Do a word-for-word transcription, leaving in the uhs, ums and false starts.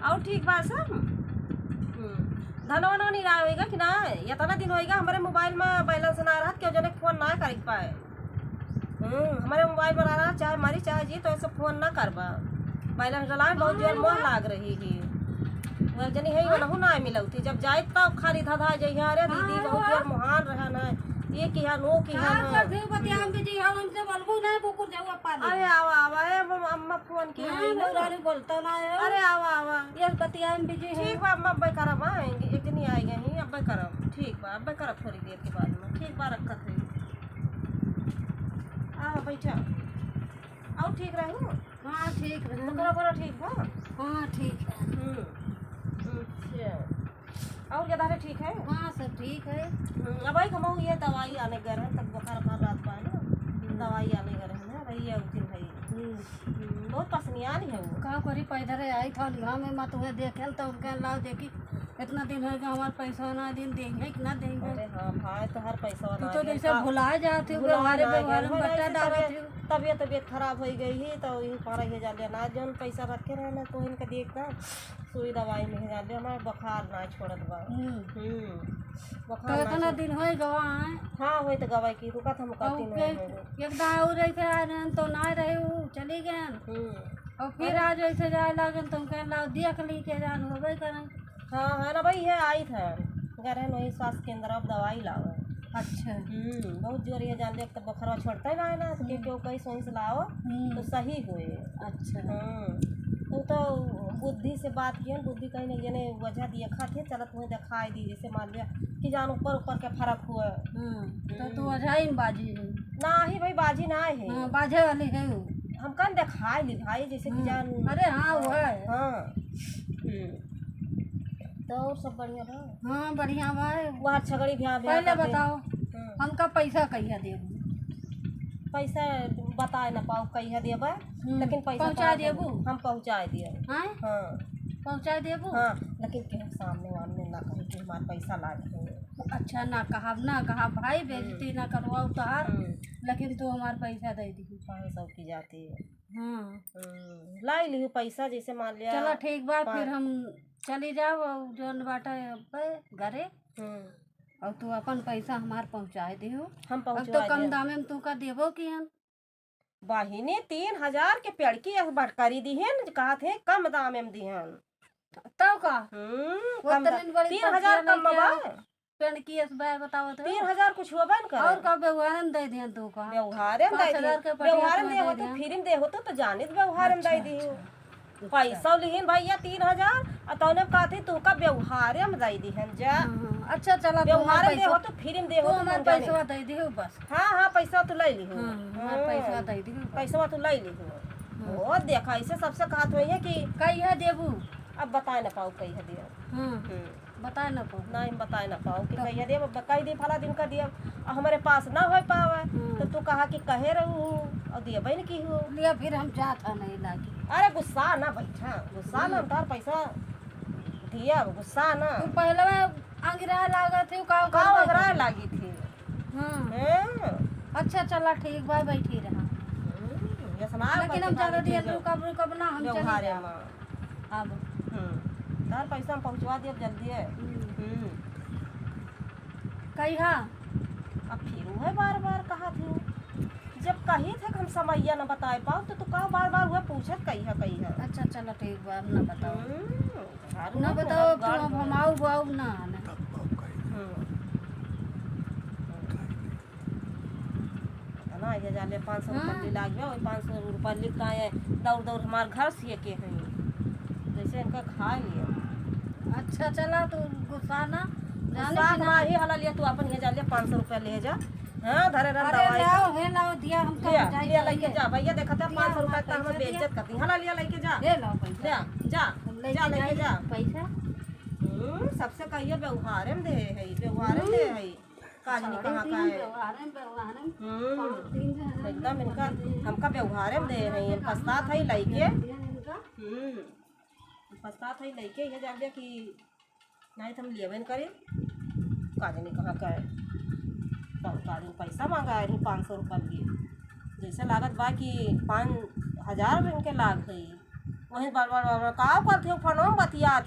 और ठीक बा सब? हम्म। धनवा नवा निराय होइगा कि ना? इतना दिन होइगा हमरे मोबाइल में बैलेंस ना रहत, केहू जने फोन ना करे के पाए। हम्म, हमरे मोबाइल में रहा, चाहे मरी चाहे जी, तो ऐसे फोन ना करबा। बैलेंस डलाए बहुत जोर मोह लाग रही ही। वो एक जनी है, वो नहु ना मिलौती। जब जाए तब खाली धधा जइहा, "अरे दीदी, बहुत जोर मोहान रहा ना, ये किहा, नो किहा ना।" कर देउ बतिया, हम बिजी हम, हमसे बोलबू ना, कुकुर जाऊ अपा ले। अरे आवा, आवा, ए, हम अम्मा फोन किया है ना। बोलता ना है। अरे आवा, आवा। ये बतिया हम बिजी है। ठीक बा, अम्मा, अब्बे करब, हाँ, एक जनी आई गई, अब्बे करब। ठीक बा, अब्बे करब थोड़ी देर के बाद में। ठीक बा, रखत है। आवा, बैठा। और ठीक रहू? हाँ, ठीक रहे। तो करो, करो, ठीक बा? हाँ, ठीक है। हम्म। अच्छा। और ज्यादा है, ठीक है? हाँ, सब ठीक है। हम्म, अब आई हमहू ये दवाई आने गए रहे, तब बुखार उखार रात पाए ना, हम्म। दवाई आने गए रहे ना, वही है, उठिन भाई। हम्म। हम्म, बहुत पसनियान है वो। का करी, पैदल आई था, निगाह में मत हुए देखे, तो उनके लाओ देखी, इतना दिन हो गया, हमार पैसा ना दिन देंगे कि ना देंगे। अरे हाँ भाई, तोहार पैसा तू ना तो दिन जैसे का भुला जाती हो, भुला व्यवहार, ना व्यवहार गए, में भाई, बट्टा ऐसे डालत तबीयत, हो। तबीयत, तबीयत खराब हो गई ही, तो यही पारा ये जान लिया ना, जौन पैसा रखे रहे ना, तो इनका देखना, सुई दवाई में जान लिया, हमारा बुखार ना छोड़त बा। हम्म। हम्म, तो बुखार ना इतना छोड़- दिन हो गवा है। हाँ, होई तो गवा की रुका था, हम और करती के-, नहीं है। एक दाव और ऐसे आ रहे हैं, तो ना रहे, वो चली गए। हम्म। और फिर अरे। आज ऐसे जाए लागन, तो हम कहला, "देख ली के जान होबे करन।" हाँ, है ना भाई, ये आई था, गए रहन वही स्वास्थ्य केंद्र, अब दवाई लावे। अच्छा। हम्म, बहुत जोर ये जान दे, अब तो बुखारवा छोड़ता ही ना है ना, तो हम्म। क्यों कहीं सोच लाओ, हम्म। तो सही होए। अच्छा। हम्म, तो, तो बुद्धि से बात किया, बुद्धि कहीं नहीं, जने वजह दिया खाते, चलत वहीं दिखाई दी, जैसे मान लिया कि जान ऊपर ऊपर के फर्क हुआ। हम्म, तो तू हम्म। वजह ही में बाजी है। ना ही भाई, बाजी ना है। हाँ, बाजे वाली है वो। हम कन दिखाई ली भाई, जैसे कि हम्म। जान अरे हाँ, वो है। हाँ। हम्म। तो और सब बढ़िया बा? हाँ, बढ़िया बा। वहाँ छगड़ी भी आ, भी पहले आते। बताओ, हम्म। हमका पैसा कहिया देबू? पैसा बताए ना पाओ कहिया देबा, हम्म। लेकिन पैसा पहुँचा तोहरा देबू? हम पहुँचाए दिए। हाँ? हाँ। पहुँचाए देबू? हाँ, लेकिन केहू सामने वामने ना कहे कि हमार पैसा लागे। अच्छा, ना कहब, ना कहब भाई, बेइज्जती हम्म। ना करवाओ तोहार, हम्म। लेकिन तू हमार पैसा दे दी। पाँच सौ की जाती है। हाँ। हम्म, लाई लिहू पैसा, जैसे मान लिया चला ठीक बा, पा- फिर हम चली जाओ और जौन बाटे पे घरे। हम्म। और तू अपन पैसा हमार पहुँचाए दिहू। हम अब तो पहुँचवा कम दिया। दामे में तू का देबो किहन। बहिनी, तीन हजार के पेड़की एक बार करी दिहन, कहत है कम दामे में दिहन। तब का? हम्म, वो कम दा-, तनिन बड़ी तीन हजार कम बा। पेन की एस बाय बतावत हो। तीन हजार कुछ होबे न करे। और का व्यवहार में दे दिहन तू का? व्यवहार में दे पाँच हजार दिहन। के पटिया व्यवहार में तू दे दे हो तो दिहन। फ्री में दे हो तो, तो जानित व्यवहार में दे अच्छा, दिहन। अच्छा। पैसा लिहिन भैया तीन हजार, आ तौने कहती तू का व्यवहार में दे दिहन जा। हाँ, हाँ। अच्छा, चला, तू व्यवहार हमार में दे हो पैसा, तो फ्री में दे तू हो तो हमार कौन जाने। पैसवा दे दिहो बस। हाँ, हाँ, पैसा तू ले लिहो। हाँ, हमार हाँ। पैसा दे दिहो बस। पैसवा तू ले लिहो। हाँ। ओ, देखा, ऐसे सबसे कहत होई है कि कहिया देबू? अब बताए ना पाऊ कहिया देबू। हाँ। हम्म। बताए ना पाऊ। नहीं, हम बताए ना पाऊ कि तो कहिया देब, अब कह दी फला दिन का देब, अब हमारे पास ना हो पावे, हम्म। तो तू कहा कि कहे रहू और देबे न की हो। लिया, फिर हम जात है नहीं लागी। अरे गुस्सा ना बैठा, गुस्सा ना, हम्म। हम तार पैसा दिया, गुस्सा ना। तू पहले में अंगिरा लागत थी, का का करबे अंगिरा करी? लागी थी? हम्म। हैं? अच्छा, चला ठीक बा, बैठी रहा। हम्म, ये सुना लेकिन हम बता ज्यादा दीजिए देर जो रुकब, रुकब ना, हम चली व्यवहार है जाब। माँ। अब। हम्म। तार पैसा हम पहुँचवा दियब जल्दी है। हम्म। हम्म। कहिया? अब फिर उहे बार बार कहा थी। जब कही थे कि हम समैया न बताए पाओ, तो तू का बार बार उहे पूछत कहिया, कहिया? अच्छा, चलो ठीक बा, अब न बताओ। हम्म, झाड़ू न न बताओ, अब तुम अब हम आऊ, आऊ ना आने। हम्म। ना, ये जाले पाँच सौ रुपया हाँ। ले लाग गया, वही पाँच सौ रुपया लिख के आए, दौड़ दौड़ हमार घर से के हैं, जैसे इनका खा लिया। अच्छा, चला, तू गुस्सा ना, जाने गुस्सा की ना। ही हला लिया, तू अपन ये जा ले, पाँच सौ रुपया ले जा। हाँ, धरे रह अरे दवाई लाओ, के। हे लाओ, दिया हमका ले, हम जाए ले, जाए लेके ले। जा, भैया, देखा था, दिया पाँच सौ रुपया हमार इतना हमर पैसा बेइज्जत दिया। कर दी। हला लिया, लेके जा। ले लाओ पैसा। ले, जा, लेके जा, जा। लेके जा। पैसा। हम्म, सबसे कहिए व्यवहारे में दे है, व्यवहारे में दे हम्म। है। काजनी कहाँ का है? व्यवहारे में, व्यवहारे में। हम्म, पाँच दिन जो है ना, एकदम इनका, हमका व्यवहारे में दे है, ये पछतात है लइके। इनका। हम्म, पछतात है लइके, ये जान लिया कि नहीं तो हम लेबे न करे। काजनी कहाँ का है? तो काजनी पैसा मांगा है, पाँच सौ रुपया लिए। जैसे लागत बा कि पाँच हजार इनके लाग गई। वही बड़बड़ बड़बड़ का करत ही, फोनो में बतियात ही।